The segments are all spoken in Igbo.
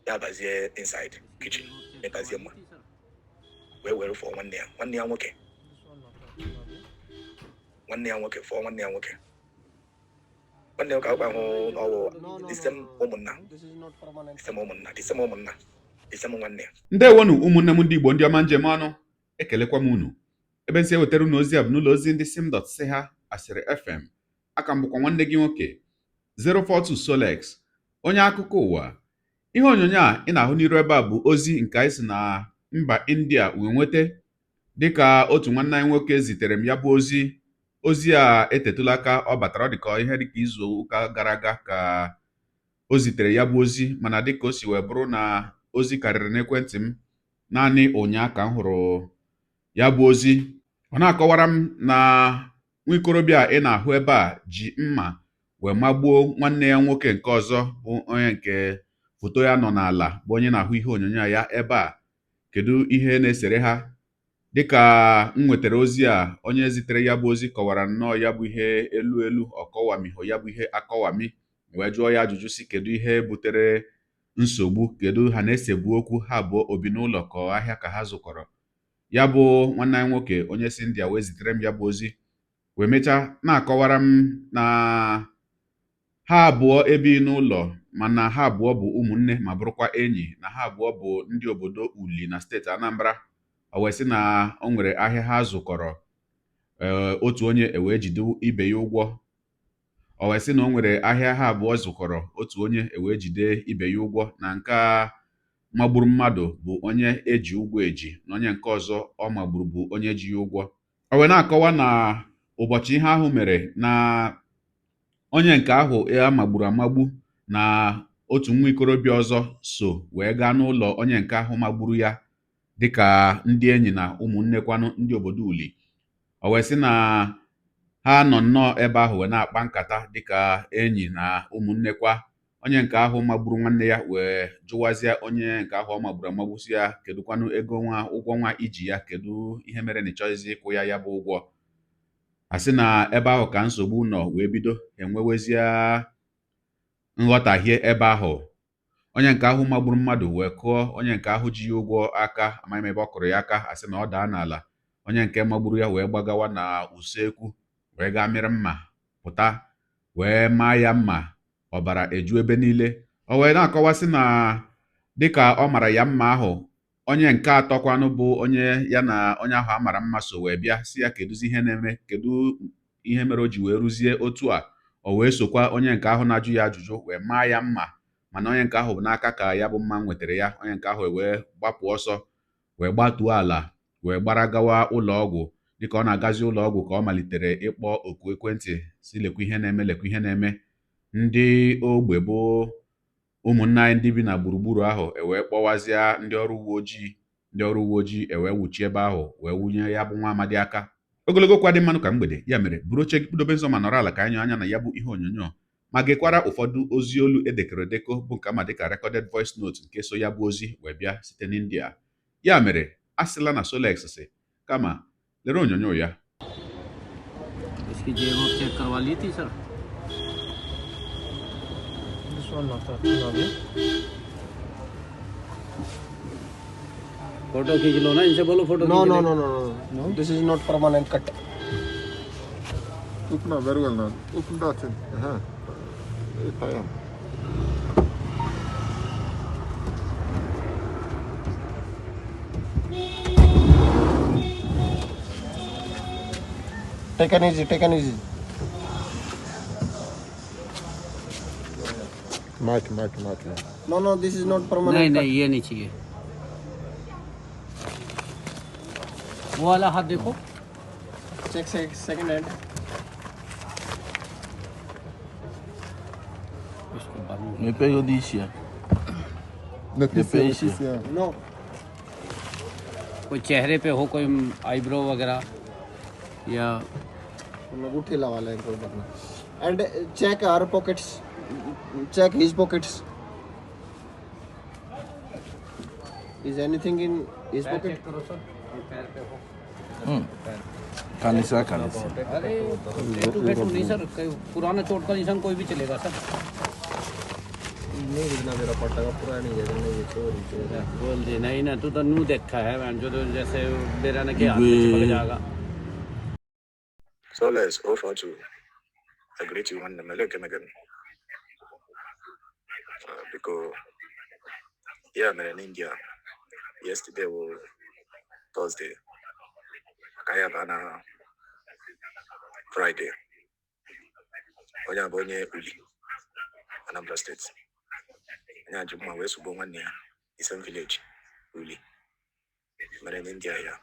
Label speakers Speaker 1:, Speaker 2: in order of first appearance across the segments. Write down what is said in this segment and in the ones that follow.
Speaker 1: Ya bazie inside kitchen, metazie mma wee were fọọ nwanne ya, nwanne ya nwoke, nwanne ya nwoke, fọọ nwanne ya nwoke, nwanne ya nwoke akwa ahụ n'ọwụ the same ụmụnna, the same ụmụnna, the same ụmụnna, the same nwanne ya.
Speaker 2: Ndewonu ụmụnne m ndị Igbo, ndị ọma njem ọnụ, ekelekwa m unu. Ebe nsi ewetara unu ozi a bụ n'ụlọ ozi ndị sim dot si ha asịrị FM. Aka m bụkwa nwanne gị nwoke 042 Solex, onye akụkọ ụwa. Ihe onyonyo a ị na-ahụ n'iru ebe a bụ ozi nke anyị si na mba India wee nweta, dịka otu nwanne anyị nwoke zitere m ya bụ ozi. Ozi a etetụla aka ọ batara, ọ dịka ihe dịka izu ụka gara aga ka o zitere ya bụ ozi, mana dịka o si wee bụrụ na ozi karịrị n'ekwentị m, naanị ụnyaa ka m hụrụ ya bụ ozi. Ọ na-akọwara m na nwa ikorobịa ị na-ahụ ebe a ji mma wee magbuo nwanne ya nwoke nke ọzọ, bụ onye nke foto ya nọ n'ala, bụ onye na-ahụ ihe onyonyo ya ebe a. Kedu ihe na-esere ha? Dịka m nwetara ozi a, onye zitere ya bụ ozi kọwara nnọọ ya bụ ihe elu elu, ọ kọwamiho ya bụ ihe akọwami, wee jụọ ya ajụjụ si kedu ihe butere nsogbu, kedu ha na-esebu okwu, ha abụọ obi n'ụlọ ka ahịa ka ha zụkọrọ. Ya bụ nwanne anyị nwoke onye si India wee zitere m ya bụ ozi, wee mechaa na-akọwara m na ha abụọ ebighị n'ụlọ, mana ha abụọ bụ ụmụnne ma bụrụkwa enyi, na ha abụọ bụ ndị obodo Uli na steeti Anambra. O wee sị na o nwere ahịa ha zụkọrọ, otu onye ewee jide ibe ya ụgwọ. O wee sị na o nwere ahịa ha abụọ zụkọrọ, otu onye ewee jide ibe ya ụgwọ, na nke a magburu mmadụ bụ onye eji ụgwọ eji, na onye nke ọzọ ọ magburu bụ onye ji ya ụgwọ. O wee na-akọwa na ụbọchị ihe ahụ mere, na onye nke ahụ ya magburu amagbu na otu nwa ikorobịa ọzọ so wee gaa n'ụlọ onye nke ahụ magburu ya, dịka ndị enyi na ụmụnne kwanụ ndị obodo Uli. O wee sị na ha nọ nnọọ ebe ahụ wee na-akpa nkata dịka enyi na ụmụnne kwa. Onye nke ahụ magburu nwanne ya wee jụwazie onye nke ahụ ọ magburu amagbu sị ya kedụkwanụ ego nwa ụgwọ nwa iji ya, kedu ihe mere na ị chọghịzị ịkwụ ya ya bụ ụgwọ. A sị na ebe ahụ ka nsogbu nọ wee bido, enwewezie nghọtahie ebe ahụ. Onye nke ahụ magburu mmadụ wee kụọ onye nke ahụ ji ya ụgwọ aka, amaghị m ebe ọ kụrụ ya aka, a sị na ọ daa n'ala. Onye nke magburu ya wee gbagawa na usekwu wee gaa mịrị mma pụta wee maa ya mma, ọbara eju ebe niile. O wee na-akọwasị na dịka ọ mara ya mma ahụ, onye nke atọ kwanụ bụ onye ya na onye ahụ a mara mma so wee bịa sị ya kedụzi ihe na-eme, kedu ihe mere o ji wee rụzie otu a. O wee sokwa onye nke ahụ na-ajụ ya ajụjụ wee maa ya mma, mana onye nke ahụ bụ n'aka ka ya bụ mma nwetara ya. Onye nke ahụ wee gbapụ ọsọ wee gbatuo ala wee gbara gawa ụlọ ọgwụ. Dịka ọ na-agazi ụlọ ọgwụ ka ọ malitere ịkpọ oku ekwentị si lekwa ihe na-eme, lekwa ihe na-eme. Ndị ogbe bụ ụmụnne anyị ndị bi na gburugburu ahụ ewee kpọwazie ndị ọrụ uwe ojii, ndị ọrụ uwe ojii ewee wuchie ebe ahụ wee wunye ya bụ nwa amadi aka. Ogologo kwa dị mmanụ ka mgbede, ya mere buru oche gị kpụdobe nso ma nọrọ ala ka anyị anya na ya bụ ihe onyonyo, ma gekwara ụfọdụ ozi olu edekọrọ edekọ bụ nke ama dịka recorded voice note nke so ya bụ ozi wee bịa site n'India. Ya mere a sịla na Solex sị, kama lere onyonyo ya.
Speaker 3: इसकी जेब और चेक करवा ली थी sir?
Speaker 4: This one not that.
Speaker 3: Photo खींच लो ना इनसे, बोलो photo.
Speaker 4: No no no no no. This is not permanent cut.
Speaker 5: Open up very well now. Open that in. If I am.
Speaker 4: Take an easy, take an easy.
Speaker 5: Mike, Mike, Mike.
Speaker 4: No, no, this is not permanent.
Speaker 3: नहीं नहीं, ये नहीं चाहिए। वो वाला हाथ देखो।
Speaker 4: Check second hand.
Speaker 3: इसको बंद।
Speaker 6: Mepee this.
Speaker 4: No.
Speaker 3: कोई चेहरे पे हो, कोई आईब्रो वगैरह या
Speaker 4: अंगूठे लगा ले कोई करना। And check our pockets, check his pockets. Is anything in his pocket?
Speaker 3: करो सर, पैर पे हो।
Speaker 6: Kanisa kanisa.
Speaker 3: अरे टैटू वैटू नहीं सर, कोई पुराना चोट का निशान कोई भी चलेगा सर।
Speaker 4: नहीं दिखना मेरा पट्टा का पुरानी जगह नहीं, ये चोरी चोरी।
Speaker 3: बोल दे नहीं ना, तू तो नू देखा है बहन जो, तो जैसे मेरा ना के हाथ में चिपक जाएगा।
Speaker 1: Solace 042, I greet you, nwanne m. Ele nke megara? Biko, ya mere n'India yesterday wụ Thursday, ka ya baa na Friday. Onye a bụ onye Uli, Anambra State. Onye a ji mma wee sugbuo nwanne ya, the same village, Uli. Mere n'India ya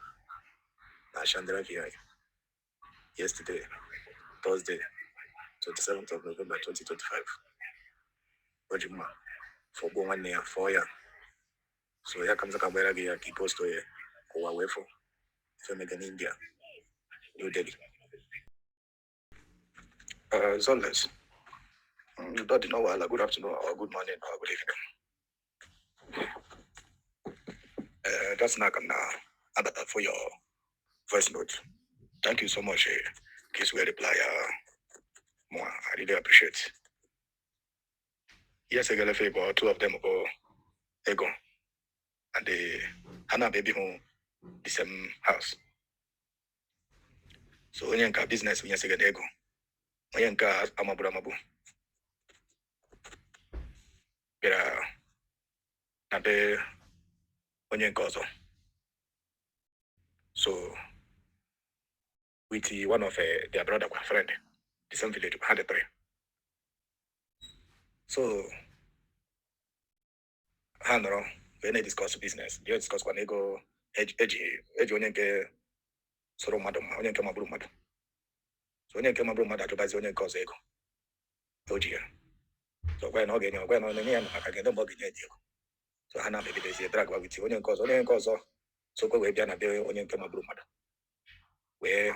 Speaker 1: na Chandra VI yesterday, Thursday, 27th of November 2025. O ji mma fọgbuo nwanne ya, fọọ ya. So ya ka m zaka gbara gị ya ka i post ya ka ụwa wee fụ ife mega n'India, New Delhi. Zoles, don't know wahala. Good afternoon or good morning or good evening. Just now come now abata for your voice note. Thank you so much. Case we reply more. I really appreciate. Yes, I got a favor. Two of them go ego and the Hannah baby home the same house. So onye nka business onye sị ego. Onye nke a amagburu amagbu bịara na be onye nke ọzọ. So with one of their brother kwa friend, the same village, had the three. So ha nọrọ wee na-ediscuss business. They discuss kwa na ego eji eji onye nke soro mmadụ mma, onye nke magburu mmadụ. So onye nke magburu mmadụ ajụbazi onye nke ọzọ ego o ji ya. So gwa ya na ọ ga-enye, gwa ya na ọ na-enye ya maka gị mgbe ọ ga-enye ya ego. So ha na-ebidozie drag wa with onye nke ọzọ. Onye nke ọzọ sokwe wee bịa na be onye nke magburu mmadụ wee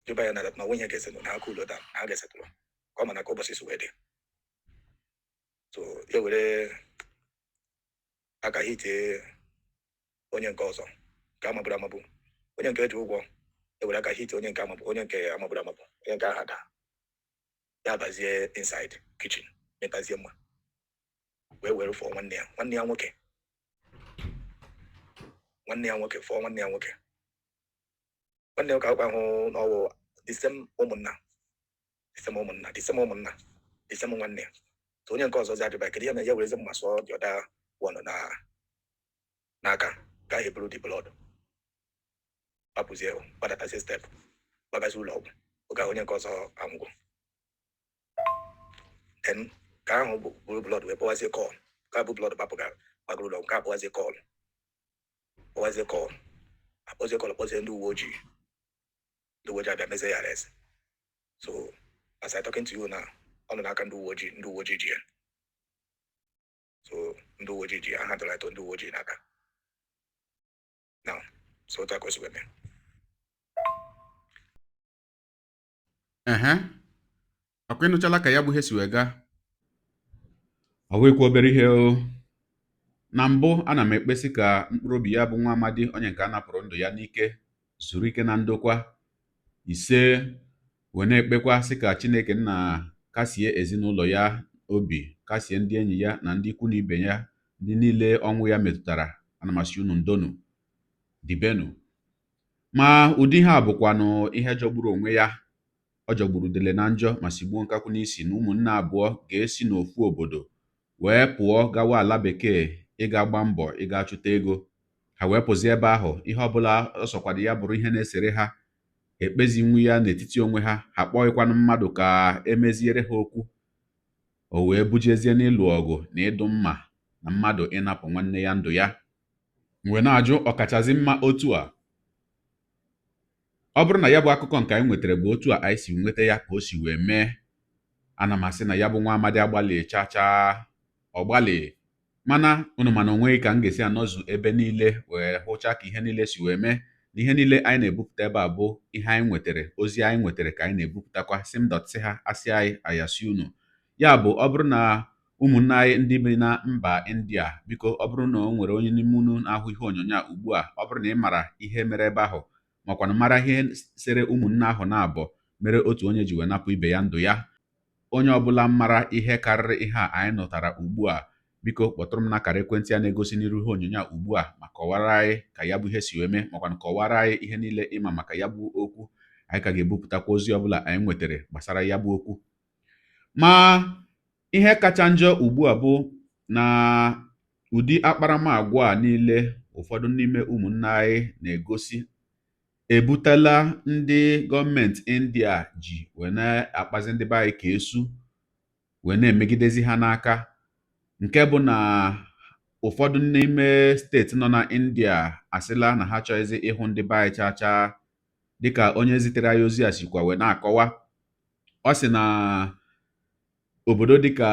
Speaker 1: jụba ya na that na nwunye ga-esetụrụ na aka ụlọ da na ha ga-esetụrụ ka ọ ma na ka ụbọchị si wee dị. So ya were aka hitie onye nke ọzọ nke amagburu amagbu. Onye nke eji ụgwọ ewere aka hitie onye nke amagbu, onye nke amagburu amagbu, onye nke ahụ ada ya bazie inside kitchen, metazie mma wee were fọọ nwanne ya, nwanne ya nwoke, nwanne ya nwoke, fọọ nwanne ya nwoke, nwanne ya nwoke. Akwa ahụ na ọwụ the same ụmụnna, the same ụmụnna, the same ụmụnna, the same nwanne ya. So onye nke ọzọ zi ajụba kedu ihe mere ya werezi mma sụọ the other one na n'aka ka ahụ eburu the blood gbapụzie, gbadatazie step, gbagazie ụlọ ọgwụ. Oge ahụ onye nke ọzọ anwụgo. Then ka ahụ bụ buru blood wee kpọwazie call, ka bụ blood gbapụga gbagoro ụlọ ọgwụ, ka akpọwazie call, kpọwazie call, akpọzie call, kpọzie ndị uwe ojii. Ndị uwe ojii abịa mezie ya arrest. So as I talking to you now, ọ nọ n'aka ndị uwe ojii. Ndị uwe ojii ji ya. So ndị uwe ojii ji ya, ha dọrọ atọ ndị uwe ojii n'aka now. So otu a ka o si wee mee.
Speaker 2: Ehe, ọkwa ịnụchala ka ya bụ ihe si wee gaa. Ọ bụghịkwa obere ihe o. Na mbụ, ana m ekpesi ka mkpụrụ obi ya bụ nwa amadi onye nke a napụrụ ndụ ya n'ike zuru ike na ndokwa. Ise, wee na-ekpekwa sị ka Chineke nna kasie ezinụlọ ya obi, kasie ndị enyi ya na ndị ikwu na ibe ya, ndị niile ọnwụ ya metụtara. Ana m asị unu ndonu dibenu. Ma ụdị ihe a bụkwanụ ihe jọgburu onwe ya. Ọ jọgburu udele na njọ ma sigbuo nkakwụ n'isi na ụmụnne abụọ ga-esi n'ofu obodo wee pụọ gawa ala bekee ịga gba mbọ, ịga chụta ego. Ha wee pụzie ebe ahụ, ihe ọbụla ọ sọkwado ya bụrụ ihe na-esere ha, ekpezinwu ya n'etiti onwe ha. Ha kpọghịkwanụ mmadụ ka emeziere ha okwu, o wee bujezie n'ịlụ ọgụ na ịdụ mma na mmadụ ịnapụ nwanne ya ndụ ya. Wee na-ajụ ọkachasị mma otu a, ọ bụrụ na ya bụ akụkọ nke anyị nwetara bụ otu a anyị si nweta ya ka o si wee mee, ana m asị na ya bụ nwa amadi agbalị chaa chaa, ọ gbalị. Mana unu mana onweghị ka m ga-esi anọzu ebe niile wee hụcha ka ihe niile si wee mee. Na ihe niile anyị na-ebupụta ebe a bụ ihe anyị nwetara, ozi anyị nwetara ka anyị na-ebupụtakwa. Si m dọtị ha asị anyị ayasị unu. Ya bụ, ọ bụrụ na ụmụnne anyị ndị bi na mba India, biko, ọ bụrụ na o nwere onye n'ime unu na-ahụ ihe onyonyo a ugbu a, ọ bụrụ na ị mara ihe mere ebe ahụ, makwanụ mara ihe sere ụmụnne ahụ na-abọ mere otu onye ji wee napụ ibe ya ndụ ya. Onye ọbụla mara ihe karịrị ihe a anyị nụtara ugbu a, biko kpọtụrụ m n'akara ekwentị a na-egosi n'iru ihe onyonyo a ugbu a, ma kọwara anyị ka ya bụ ihe si wee mee, makwanụ kọwara anyị ihe niile ịma maka ya bụ okwu. Anyị ka ga-ebupụtakwa ozi ọbụla anyị nwetara gbasara ya bụ okwu. Ma ihe kacha njọ ugbu a bụ na ụdị akparamagwa a niile ụfọdụ n'ime ụmụnne anyị na-egosi ebutela ndị gọọmenti India ji wee na-akpazi ndị be anyị ka esu, wee na-emegidezi ha n'aka, nke bụ na ụfọdụ n'ime steeti nọ na India asịla na ha achọghịzị ịhụ ndị be anyị chaa chaa. Dịka onye zitere anyị ozi a sikwa wee na-akọwa, ọ sị na obodo dịka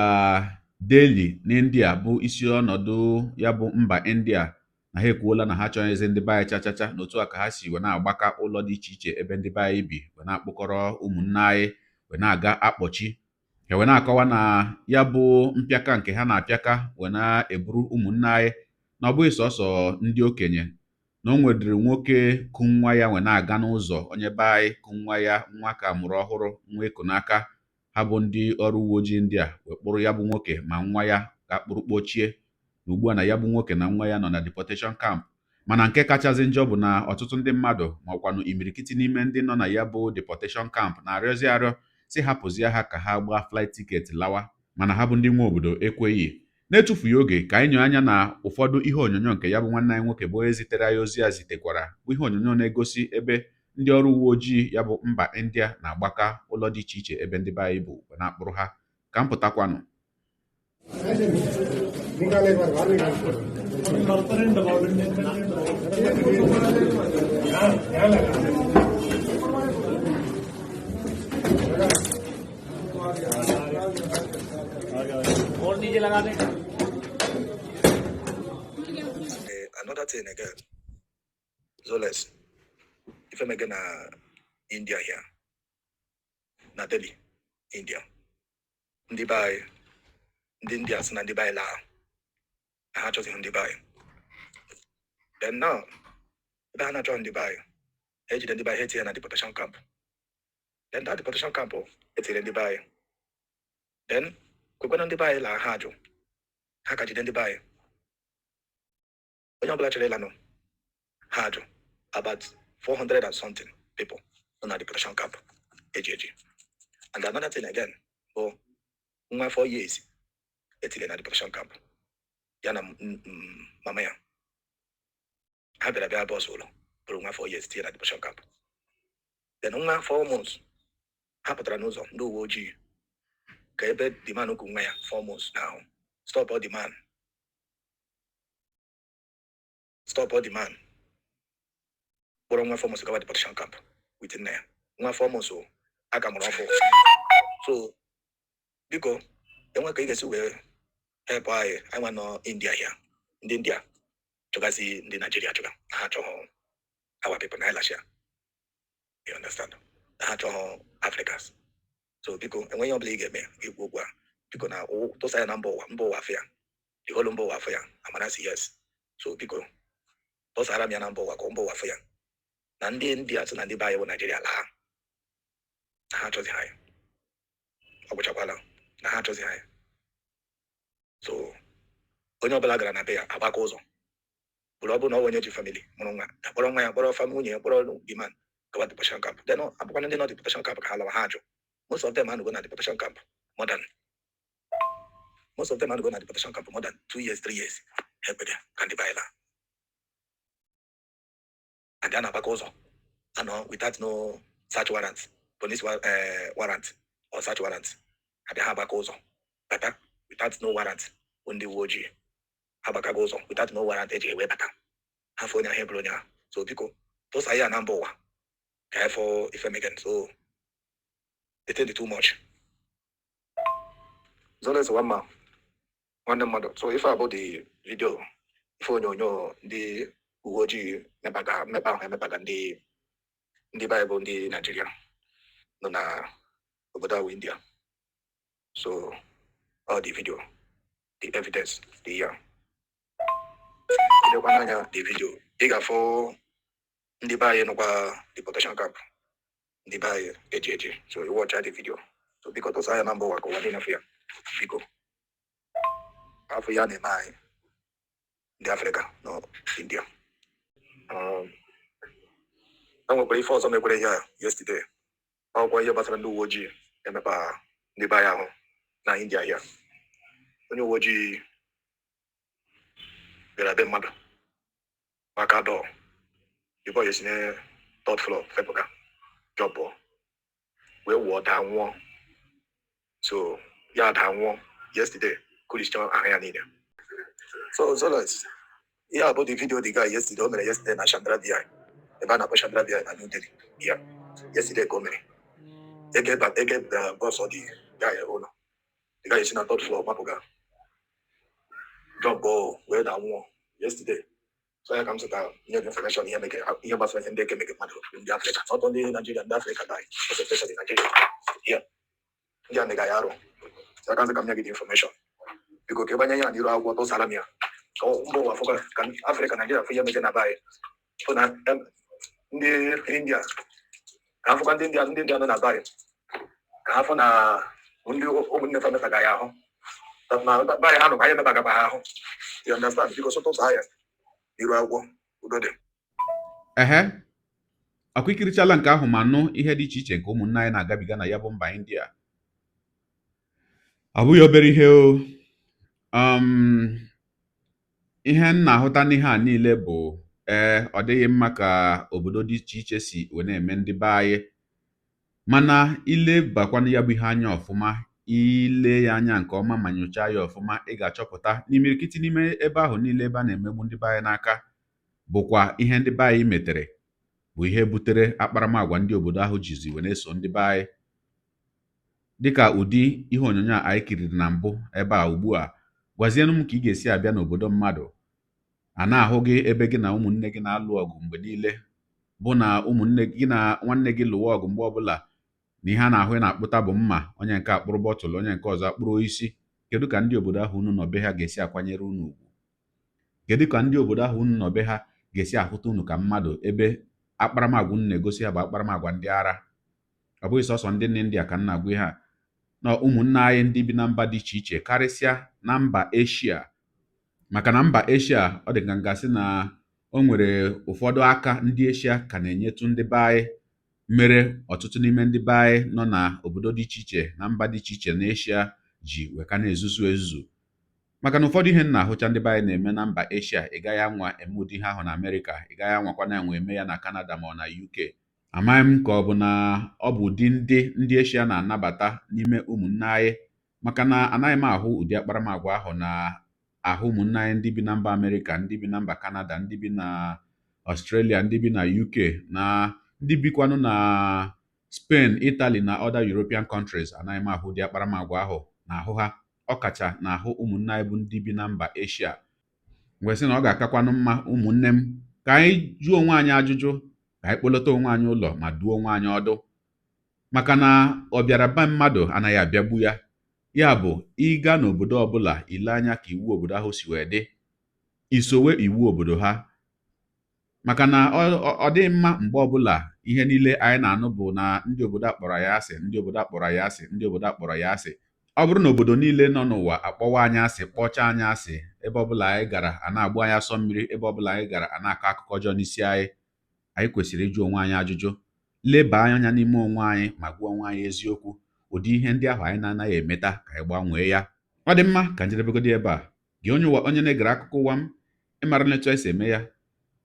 Speaker 2: Delhi n'India, bụ isi ọnọdụ ya bụ mba India, na ha ekwuola na ha achọghịzị ndị be anyị chachacha. N'otu a ka ha si wee na-agbaka ụlọ dị iche iche ebe ndị be anyị bi, wee na-akpọkọrọ ụmụnne anyị wee na-aga akpọchi ha, wee na-akọwa na ya bụ mpịaka nke ha na-apịaka wee na-eburu ụmụnne anyị, na ọ bụghị sọsọ ndị okenye, na o nwedịrị nwoke ku nwa ya wee na-aga n'ụzọ, onye be anyị ku nwa ya, nwa ka mụrụ ọhụrụ, nwa eku n'aka. Ha bụ ndị ọrụ uwe ojii ndị a wee kpụrụ ya bụ nwoke ma nwa ya ka kpụrụ kpochie, na ugbu a na ya bụ nwoke na nwa ya nọ na deportation camp. Mana nke kachasị njọ bụ na ọtụtụ ndị mmadụ, ma ọkwanụ imirikiti n'ime ndị nọ na ya bụ deportation camp, na-arịọzi arịọ si hapụzie ha ka ha gbaa flight ticket lawa, mana ha bụ ndị nwe obodo ekweghị. Na-etufughị oge, ka anyị nyoo anya na ụfọdụ ihe onyonyo nke ya bụ nwanne anyị nwoke bụ onye zitere anyị ozi a zitekwara, bụ ihe onyonyo na-egosi ebe ndị ọrụ uwe ojii ya bụ mba India na-agbaka ụlọ dị iche iche ebe ndị be anyị bụ wee na-akpụrụ ha. Ka m pụtakwanụ.
Speaker 5: निकाल, एक बार बाहर निकाल। यहाँ लगा।
Speaker 3: और डीजे लगा दे।
Speaker 1: Another thing again, Zoles, ife mege na India here, na Delhi, India. Ndị be anyị, ndị India sị na ndị be anyị laa, na ha achọzighị ndị be anyị. Then now, ebe ha na-achọ ndị be anyị, ha ejide ndị be anyị, ha etinye na deportation camp. Then that deportation camp o, etinyere ndị be anyị. Then, kwekwana ndị be anyị laa, ha ajụ. Ha ka jide ndị be anyị. Onye ọbụla chere ịlanụ, ha ajụ. About 400 and something people nọ na deportation camp eji eji. And another thing again bụ nwa 4 years etinyere na deportation camp, ya na mama ya. Ha bịara bịa bọs ụlọ bụrụ nwa 4 years tinye na deportation camp. Then nwa 4 months ha pụtara n'ụzọ, ndị uwe ojii ka ebe the man kwu nwa ya 4 months now, stop all the man, stop all the man, kpọrọ nwa 4 months gawa deportation camp with nne ya. Nwa 4 months o aka mụrụ ọfụ. So biko, enwe ka ị ga-esi wee help anyị, anyị nwa nọ India here. Ndị India chọgasị ndị Nigeria chọga na ha chọghọ our people na ịlachia, you understand, na ha chọghọ Africans. So biko, enwe ihe ọbụla ị ga-eme ikwu okwu a, biko, na tụsa ya na mba ụwa, mba ụwa afọ ya, the whole mba ụwa afọ ya, amara si yes. So biko, tụsara m ya na mba ụwa ka mba ụwa afọ ya na ndị India sị na ndị be anyị bụ Nigeria laa, na ha achọzi anyị. Ọ gwụchakwala na ha achọzi anyị. So onye ọbụla gara na be ya agbakọ ụzọ bụrụ ọ bụrụ na ọ bụ onye ji family mụrụ nwa ya, kpọrọ nwa ya, kpọrọ fam nwunye ya, kpọrọ the man gawa deportation camp. Then abụkwana ndị nọ deportation camp ka ha lawa, ha ajụ. Most of them anọgo na deportation camp more than, most of them anọgo na deportation camp more than 2 years, 3 years. Ha ekpere ka ndị be anyị laa, and a na-agbakọ ụzọ anọ without no search warrant, police warrant or search warrant. Abịa ha agbakọ ụzọ bata without no warrant, bụ ndị uwe ojii agbakago ụzọ without no warrant eji ewe bata ha fụ onye ahụ eburu onye ahụ. So biko, tụsa ya na mba ụwa ka efọ ife megen. So the thing dị too much. Zoles one nwanne mmadụ. So ife a bụ the video, ife onyonyo ndị uwe ojii mepaga mmepe ahụ emepaga ndị Baịbụl, ndị Naijiria nọ na obodo ahụ India. So all the video, the evidence dị ya. Ilekwa n'anya the video, ị ga-afụ ndị be anyị nọkwa deportation camp, ndị be anyị eji eji. So you watch the video. So biko, tụsa ya na mba ụwa ka ụwa niile fụ ya. Biko, afọ ya na-eme anyị ndị Afrịka nọ India. E nwekwara ife ọzọ mekwere ihe a yesterday. Ọkwa ihe gbasara ndị uwe ojii emepa ndị be anyị ahụ na India ya. Onye uwe ojii bịara be mmadụ maka dọọ, the boy esi na third floor fepụga, jump wee wụọ daa nwụọ. So ya daa nwụọ yesterday, kulicha ahụ ya niile. So Zolas, ihe a bụ the video the guy yesterday, o mere yesterday na Chandra Vihar, ebe a na-akpọ Chandra Vihar na New Delhi ya. Yesterday ka o mere. Eke eke bọs ọ dị guy ụlọ, the guy esi na third floor mapụga, jump wee daa nwụọ yesterday. So ya ka m sị ka nye gị information ihe mege, ihe gbasara ihe ndị eke mege mmadụ, ndị Afrịka, not ndị Nigeria, ndị Afrịka die, especially Nigeria here. Ndị a mega ya arụ. So ya ka m sị ka m nye gị the information. Biko, ka ị gbanye ya n'iru akwụkwọ, tụsara m ya ka mba ụwa fụkwa, ka Afrịka, Nigeria fụ ihe mege na be anyị. Fụ na ndị India, ka afụkwa ndị India, ndị India nọ na be anyị, ka ha fụ na ndị ụmụnne fa metaga ya ahụ na be anyị. Ha nọ ka anyị mebagaba ha ahụ, you understand? Biko, so tụsa ya n'iru akwụkwọ. Udo dị.
Speaker 2: Ehe, ọkwa ikirichala nke ahụ ma nụ ihe dị iche iche nke ụmụnne anyị na-agabiga na ya bụ mba India. Ọ bụghị obere ihe o. Ihe m na-ahụta n'ihe a niile bụ, ee, ọ dịghị mma ka obodo dị iche iche si wee na-eme ndị be anyị, mana ilebakwana ya bụ ihe anya ọfụma, ile ya anya nke ọma ma nyochaa ya ọfụma, ị ga-achọpụta n'imirikiti n'ime ebe ahụ niile ebe a na-emegbu ndị be anyị n'aka bụkwa ihe ndị be anyị metere bụ ihe butere akparamagwa ndị obodo ahụ jizi wee na-eso ndị be anyị, dịka ụdị ihe onyonyo a anyị kiriri na mbụ ebe a ugbu a. Gwazienụ m ka ị ga-esi abịa n'obodo mmadụ a na-ahụ gị ebe gị na ụmụnne gị na-alụ ọgụ mgbe niile, bụ na ụmụnne gị na nwanne gị lụwa ọgụ mgbe ọbụla, na ihe a na-ahụ ị na-akpụta bụ mma, onye nke akpụrụ bọtụlụ, onye nke ọzọ akpụrụ isi. Kedu ka ndị obodo ahụ unu nọ be ha ga-esi akwanyere unu ugwu? Kedu ka ndị obodo ahụ unu nọ be ha ga-esi ahụta unu ka mmadụ, ebe akparamagwa unu na-egosi ha bụ akparamagwa ndị ara? Ọ bụghị sọsọ ndị nne ndị a ka m na-agwa ihe a, na ụmụnne anyị ndị bi na mba dị iche iche, karịsịa na mba Eshia, maka na mba Eshia, ọ dị ka ngasị na o nwere ụfọdụ aka ndị Eshia ka na-enyetụ ndị be anyị, mere ọtụtụ n'ime ndị be anyị nọ na obodo dị iche iche na mba dị iche iche na Eshia ji wee ka na-ezuzu ezuzu, maka na ụfọdụ ihe m na-ahụcha ndị be anyị na-eme na mba Eshia, ị gaghị anwa eme ụdị ihe ahụ na Amerịka, ị gaghị anwakwa na enwe eme ya na Kanada ma ọ na UK. Amaghị m ka ọ bụ na ọ bụ ụdị ndị Eshia na-anabata n'ime ụmụnne anyị, maka na anaghị m ahụ ụdị akparamagwa ahụ na ahụ ụmụnne anyị ndị bi na mba Amerịka, ndị bi na mba Kanada, ndị bi na Australia, ndị bi na UK, na ndị bikwanụ na Spain, Italy na other European countries. Anaghị m ahụ ụdị akparamagwa ahụ na ahụ ha, ọkacha na ahụ ụmụnne anyị bụ ndị bi na mba Eshia. Wee sị na ọ ga-akakwanụ mma, ụmụnne m, ka anyị jụọ onwe anyị ajụjụ, ka anyị kpọlọta onwe anyị ụlọ ma duo onwe anyị ọdụ, maka na ọ bịara ba mmadụ anaghị abịagbu ya. Ya bụ, ịga n'obodo ọbụla, ile anya ka iwu obodo ahụ si wee dị, isowe iwu obodo ha, maka na ọ dịghị mma mgbe ọbụla ihe niile anyị na-anụ bụ na ndị obodo akpọrọ ya asị, ndị obodo akpọrọ ya asị, ndị obodo akpọrọ ya asị. Ọ bụrụ na obodo niile nọ n'ụwa akpọwa anyị asị, kpọchaa anyị asị, ebe ọbụla anyị gara a na-agba anyị asọ mmiri, ebe ọbụla anyị gara a na-akọ akụkọ ọjọọ n'isi anyị, anyị kwesịrị ịjụ onwe anyị ajụjụ, leba anya n'ime onwe anyị ma gwa onwe anyị eziokwu. Ụdị ihe ndị ahụ anyị na-anaghị emeta, ka anyị gbanwee ya. Ọ dị mma, ka njedebegodi ebe a. Gị onye ụwa, onye na-egere akụkọ ụwa m, ịmara na etu anyị si eme ya,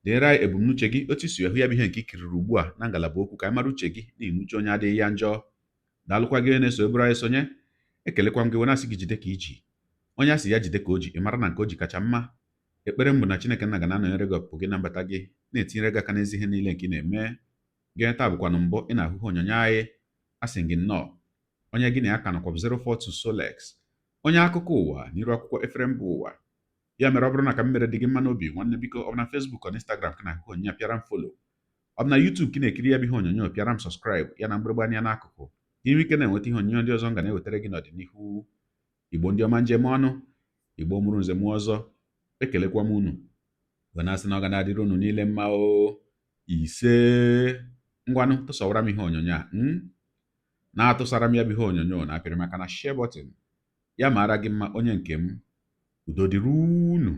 Speaker 2: deere anyị ebumnuche gị, otu isi hụ ya bụ ihe nke i kiriri ugbu a na ngalaba okwu, ka anyị mara uche gị, n'ihi na uche onye adịghị ya njọ. Daalụkwa gị onye na-eso eburu anyị sonye. Ekelekwa m gị wee na-asị gị jide ka iji. Onye a sị ya jide ka o ji, ị mara na nke o ji kacha mma. Ekpere m bụ na Chineke nna ga na-anọnyere gị, ọpụpụ gị na mbata gị, na-etinyere gị aka n'ezi ihe niile nke ị na-eme. Gị taa bụkwanụ mbụ ị na-ahụ ihe onyonyo anyị, asị gị nnọọ. Onye gị na ya ka nọkwa bụ 042 Solex, onye akụkọ ụwa n'iru akwụkwọ efere mba ụwa. Ya mere, ọ bụrụ na ka m mere dị gị mma n'obi, nwanne, biko, ọ bụ na Facebook, ọ na Instagram ka na-ahụ onyonyo, pịara m follow. Ọ bụ na YouTube ka ị na-ekiri ya bụ ihe onyonyo, pịara m subscribe ya na mgbịrịgba anya n'akụkụ, ka ị nwee ike na-enweta ihe onyonyo ndị ọzọ m ga na-ewetara gị n'ọdịnihu. Igbo ndị ọma, njem ọnụ, Igbo mụrụ nze mụọ ọzọ, ekelekwa m unu wee na-asị na ọ ga na-adịrị unu niile mma o. Ise. Ngwanụ, tụsawara m ihe onyonyo a. Na-atụsara m ya bụ ihe onyonyo na apịrị maka na share button. Ya mara gị mma, onye nke m. Udo dịrị unu.